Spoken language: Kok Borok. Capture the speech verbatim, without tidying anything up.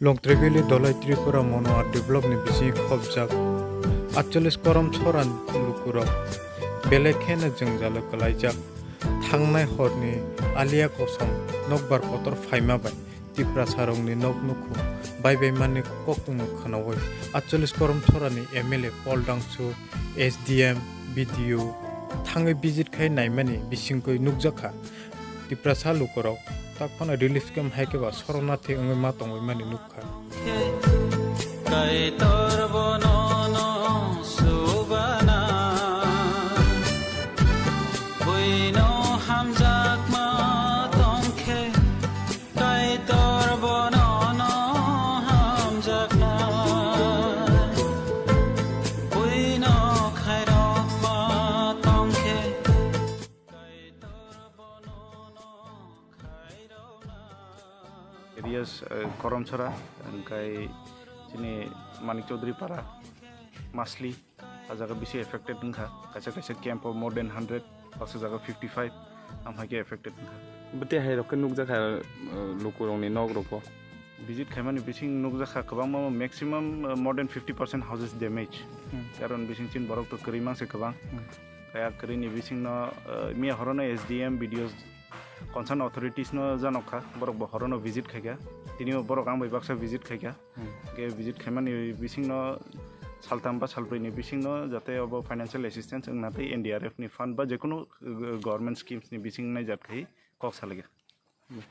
Longtrai Valley Dholai Tripura Mono Art Development ni bisingo khopjak atchollish korom chora lukurok belai kheno jwngjalo kwlaijak. Thangnai horni alia kosom nokbar kotor phaima bai Tiprasarokni nok nukhung bai bai manni koktwmung khwnaui atchollish korom chorani M L A Paul Dangsu, S D M, B D O thangwi visit khai naimani bisingtwi nukjakha. Tiprasa lukurok tak phano relief camp hai khe ba soronarthi wngwi ma tongwi mani nukha. Kaitor bono no subana, buino hamjakma tongkhe. Kaitor bono no hamjakna, buino khairokma tongkhe. Areas, eh, Koromchora, hingkai chini Manik Chaudhary Para, Masli, a jaga bisi affected wngkha. Kaisa kaisa camp o more than hundred, baksa jaga fifty five, amhai khe affected wngkha. Bwtwi hai rok khe nukjakha, eh, lukurokni nok rok o. Visit khaimani bising nukjakha kwbangma, maximum, eh, more than fifty percent houses damage. Hmm. Karon bising chin borok to kwrwi mangse kwbang. Hmm. Kaya kwrwini bisingno, eh, miya horono S D M, B D O, concern authorities no janok kha, borok bo horono visit khaikha. Tini bo borok ang bai baksa visit khaikha. Hmm. Ke visit khaimani bisingno saltham ba salbrwini bisingno jate obo financial assistance wngna tei N D R F ni fund ba jekunu, eh, government schemes ni bising naijak khai kok salaikha. Hmm.